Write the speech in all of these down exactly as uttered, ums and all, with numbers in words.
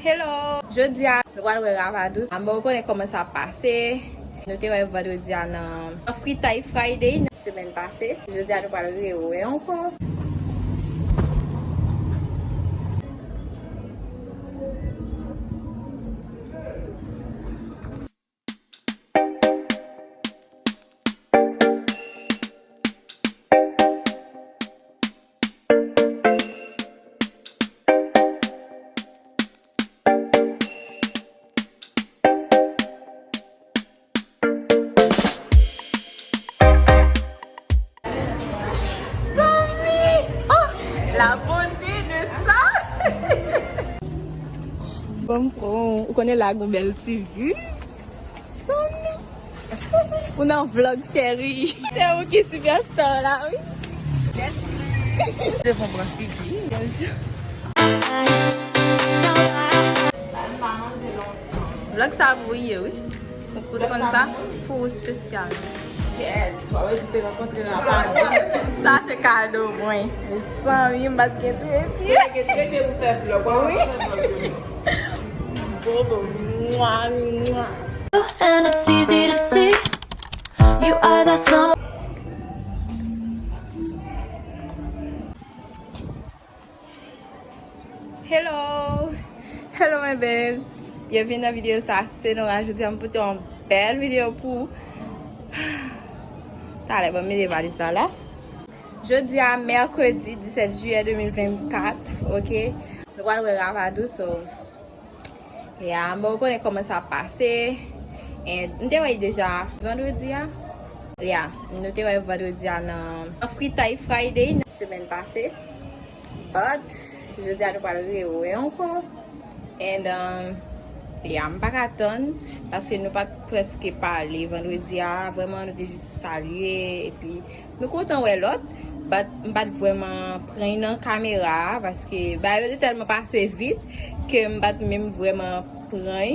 Hello! Jodi a, nou pral wè Ravadous. Mwen konnen kòman sa pase. Nou te wè vandredi a nan, nan Fritay Friday nan semèn pase. Jodi a, nou pral rewè ankò. Zanmi! Oh, la beauté de ça! Bon, bon, ou konnen la gon bèl ti vi. Zanmi! Ou nan vlog, cheri. Se ou ki superstar la, wi. Devan pran figi. Bonjou. Vlog sa pou ou ye, wi. Ou te konn sa? Pou ou espesyal. Kèt, w ap wè si w te rankontre nan pati. Sa se kado mwen. Mezanmi, m pa t gen trepye. Ou te gen trepye pou fè vlog. Wi. Bobo, mwa, mwa. And it's easy to see you are that someone. Hello! Hello my babes! Byenvini nan videyo sa, se Nora. Jodi a m pote yon bèl videyo pou ou. Talè, ban m mete valiz la la. Jodi a, mèkredi disèt jiyè de mil vennkat, oke? Nou pral wè Ravadous, so, yeah, bon, ou konnen kòman sa pase. And m te wè l deja vandredi a. Yeah, nou te wè vandredi a nan, nan Fritay Friday nan semèn pase. But, jodi a nou pral rewè ankò. And, um, yeah, m pa ka tann, paske nou pa t prèske pale vandredi a. Vrèman, nou te jis salye, epi nou kontan wè lòt, but m pa t vrèman pran nan kamera a, paske bagay yo te tèlman pase vit ke m pa t menm vrèman pran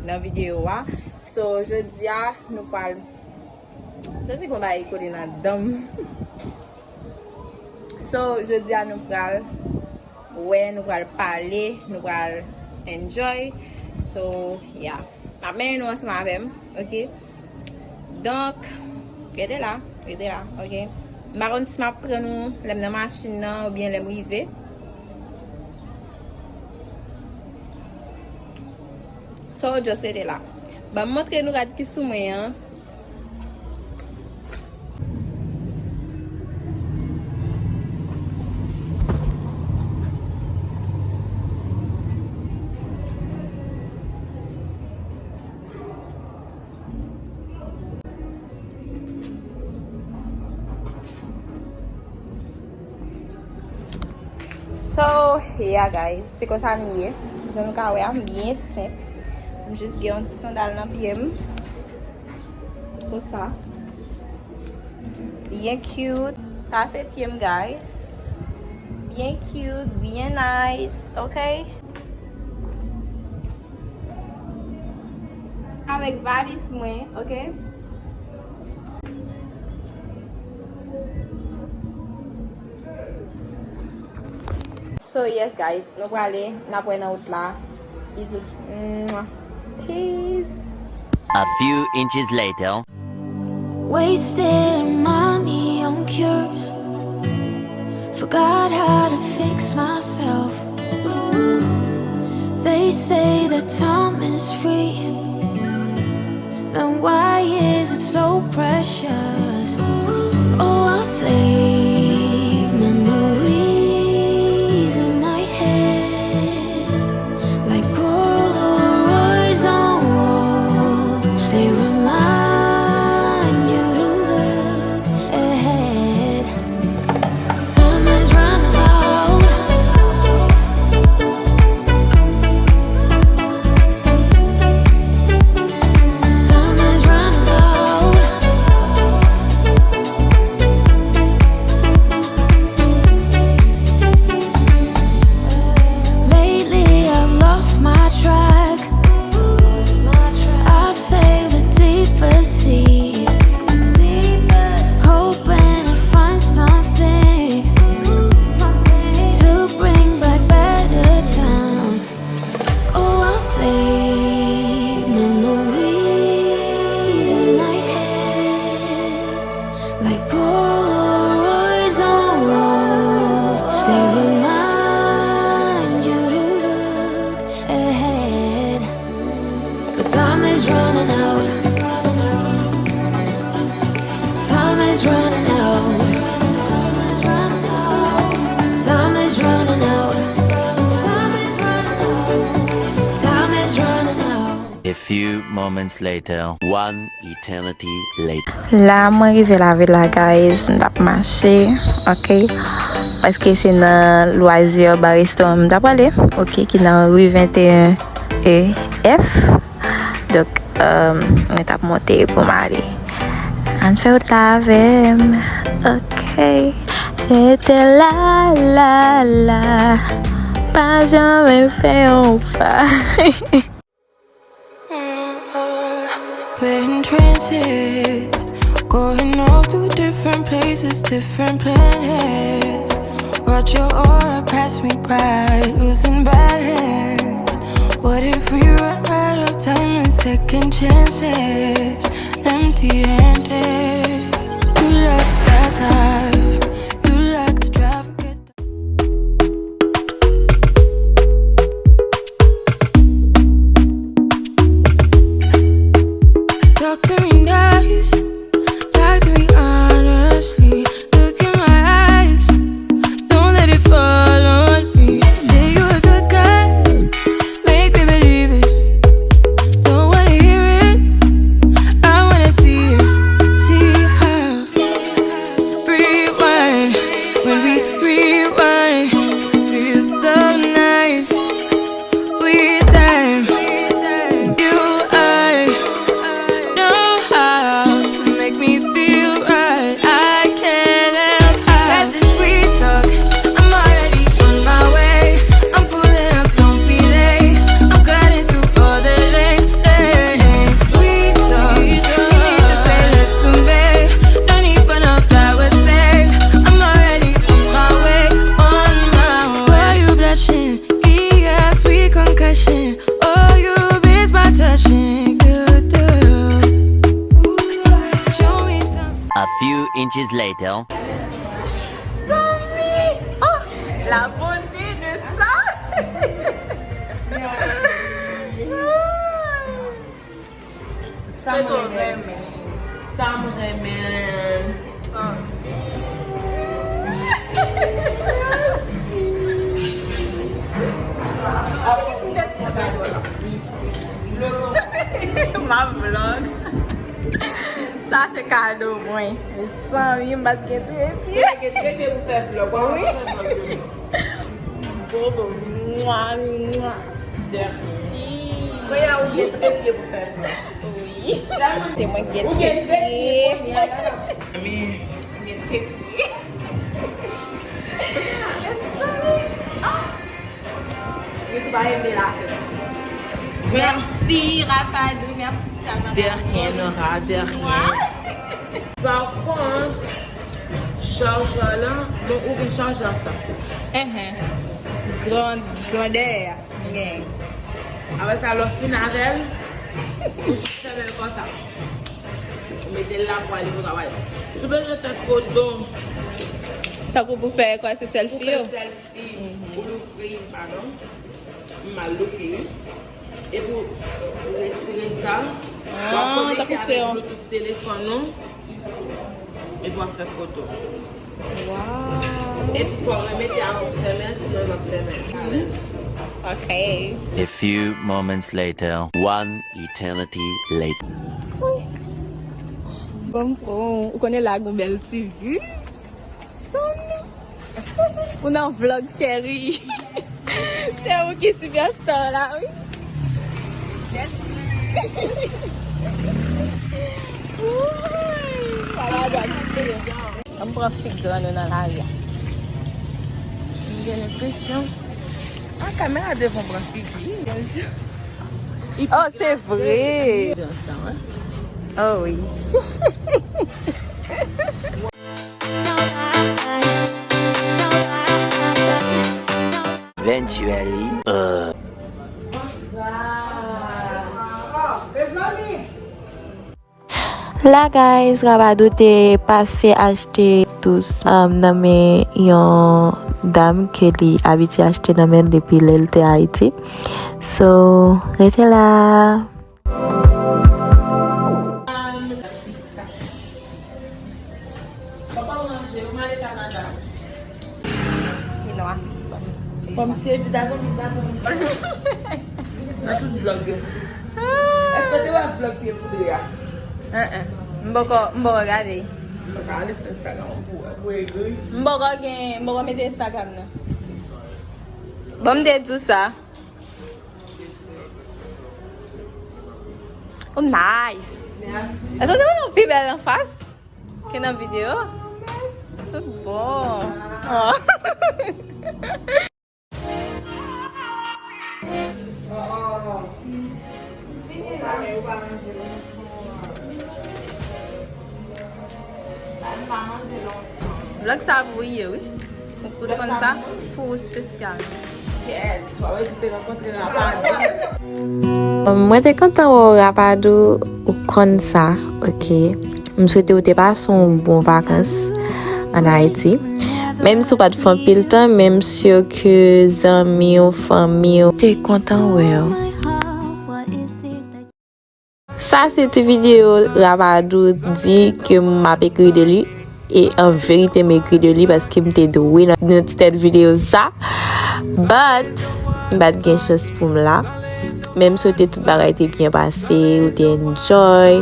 nan videyo a. So, jodi a, nou pral, sa se gon bagay kole nan dan m. So, jodi a nou pral wè, nou pral pale, nou pral enjoy. So, yeah. M ap mennen nou ansanm avè m, oke? Donk, rete la, rete la, oke? M pa konn si m ap pran nou lè m nan machin nan oubyen lè m rive. So, just rete la. Ban m montre nou rad ki sou mwen an. So, yeah guys, se konsa m ye. Jan nou ka wè a, m byen senp. M jis gen yon ti sandal nan pye m. Konsa. Byen cute. Sa se pye m, guys. Byen cute, byen nice, oke? Avèk valiz mwen, oke? So yes guys, nou prale, n ap wè nan wout la. Bizou. Mwah. Peace. A few inches later. Wasting money on cures. Forgot how to fix myself. They say that time is free. Then why is it so precious? Oh, I'll save memories in my head, like Polaroids on walls. They remind you to look ahead. Time is running out. Time is running out. Is running out. Time is running out. Time is running out. Time is running out. Time is running out. A few moments later. One eternity later. La, mwen rive lavil la, guys. M t ap mache, ok? Paske se nan Loisir Bar Restaurant m t ap prale, ok, ki nan ri venteyen E F. Donk, euh, mwen t ap monte pou m ale. Ann fè wout la avè m. Ok. Rete la, la, la. Pa janm fè yon pa. We're in trances, going off to different places, different planets. Watch your aura pass me by, losing balance. What if we run out of time and second chances? Empty handed. You like the fast life, you like the drive. Talk to me nice, talk to me honestly. Look in my eyes, don't let it fall on me. Say you a good guy, make me believe it. Don't wanna hear it, I wanna see it. See how. Rewind, when we rewind, feels so nice. We time, you, I know how to make me feel right. I can't help how. Let the sweet talk, I'm already on my way. I'm pulling up, don't be late. I'm cutting through all the lanes, lanes. Sweet talk, you need to say less to me. No need for no flowers, babe. I'm already on my way, on my way. Why you blushing? Give us sweet concussion. Oh, you miss my touching. You do. Ooh, show me some. A few inches later. Samy! Oh, la beauté de ça! Sa m renmen. Sa m renmen. Ah. M ap vlog. Sa se kado mwen. Mezanmi, m pa t gen trepye. Ou gen trepye pou fè vlog. Wi. Bobo. Mwa, mwa. Dèfye. Kounye a ou gen trepye pou fè vlog. Wi. Se mwen ki gen trepye. Ou gen trepye. Mèsi, Rapadou, mèsi, Rapadou. De rien, Nora, de rien. Pa kont, chajè la, bon, ou gen chajè sa. Enhen. Gran, grandè a, gen. Apre sa, lè w fin avè l, ou jis fèmen l konsa. Ou mete l la pou ale pou travay. Si w bezwen fè foto. Tankou pou fè kwa se selfie yo? Pou fè selfie, pou louvri, padon. M mal louvri, wi. Epi w retire sa. Ah, w ap konekte avèk Bluetooth telefòn ou. Epi w ap fè foto. Wow. Epi fò w remete avan w fèmen, sinon l ap fèmen. Ok. A few moments later. One eternity later. Wi. Bon, bon, ou konnen la gon bèl ti vi. Samy. Ou nan vlog, cheri. Se ou ki superstar la, wi. Yes. Wouyy. Ala dwa kite. Ann pran figi grann nou nan lari a. M gen enpresyon. Ah, kamera devan pran figi. Bonjou. Oh, se vre. Oh, wi. Eventually, uh. La, guys, Rapadou te pase achte tous, um, nan men yon dam ke li abitye achte nan men l depi lè l te Ayiti. So, rete la. Kòmsi e vizaj ou, vizaj ou. Nan tout vlog yo. Èske w te wè vlog pye poudre a? Enhen. M poko, m poko gade. M poko ale sou Instagram pou wè, pou egri. M poko gen, m poko mete Instagram nan. Bon, m te di w sa. Oh, nice. Mèsi. Èske w te wè yon pi bèl anfas ke nan videyo? Tout bon. Oh. Vlog sa pou ou ye, wi. Ou te konn sa? Pou ou espesyal. Kèt, w ap rete rankontre Rapadou. Mwen te kontan wè w Rapadou, ou konn sa, oke. M swete ou te pase yon bon vakans ann Ayiti. Menm si w pa t fè anpil tan, men m si ke zanmi w, fanmi w te kontan wè w. Sa se ti videyo Rapadou di ke m ap ekri de li. E an verite, m ekri de li paske m te dwe nan, nan ti tèt videyo sa. But, m pa t gen chans pou m la. Men m swete tout bagay te byen pase, ou te enjoy.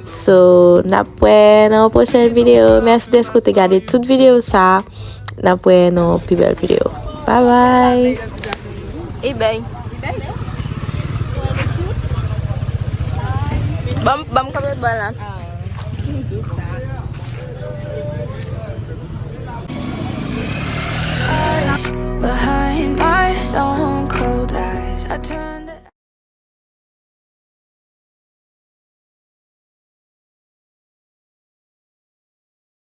So, n ap wè nan yon pwochèn videyo. Mèsi dèske w te gade tout videyo sa. N ap wè nan yon pi bèl videyo. Bye bye. Ebay. Ban m, ban m kanpe bò la. Behind my stone cold eyes, I turn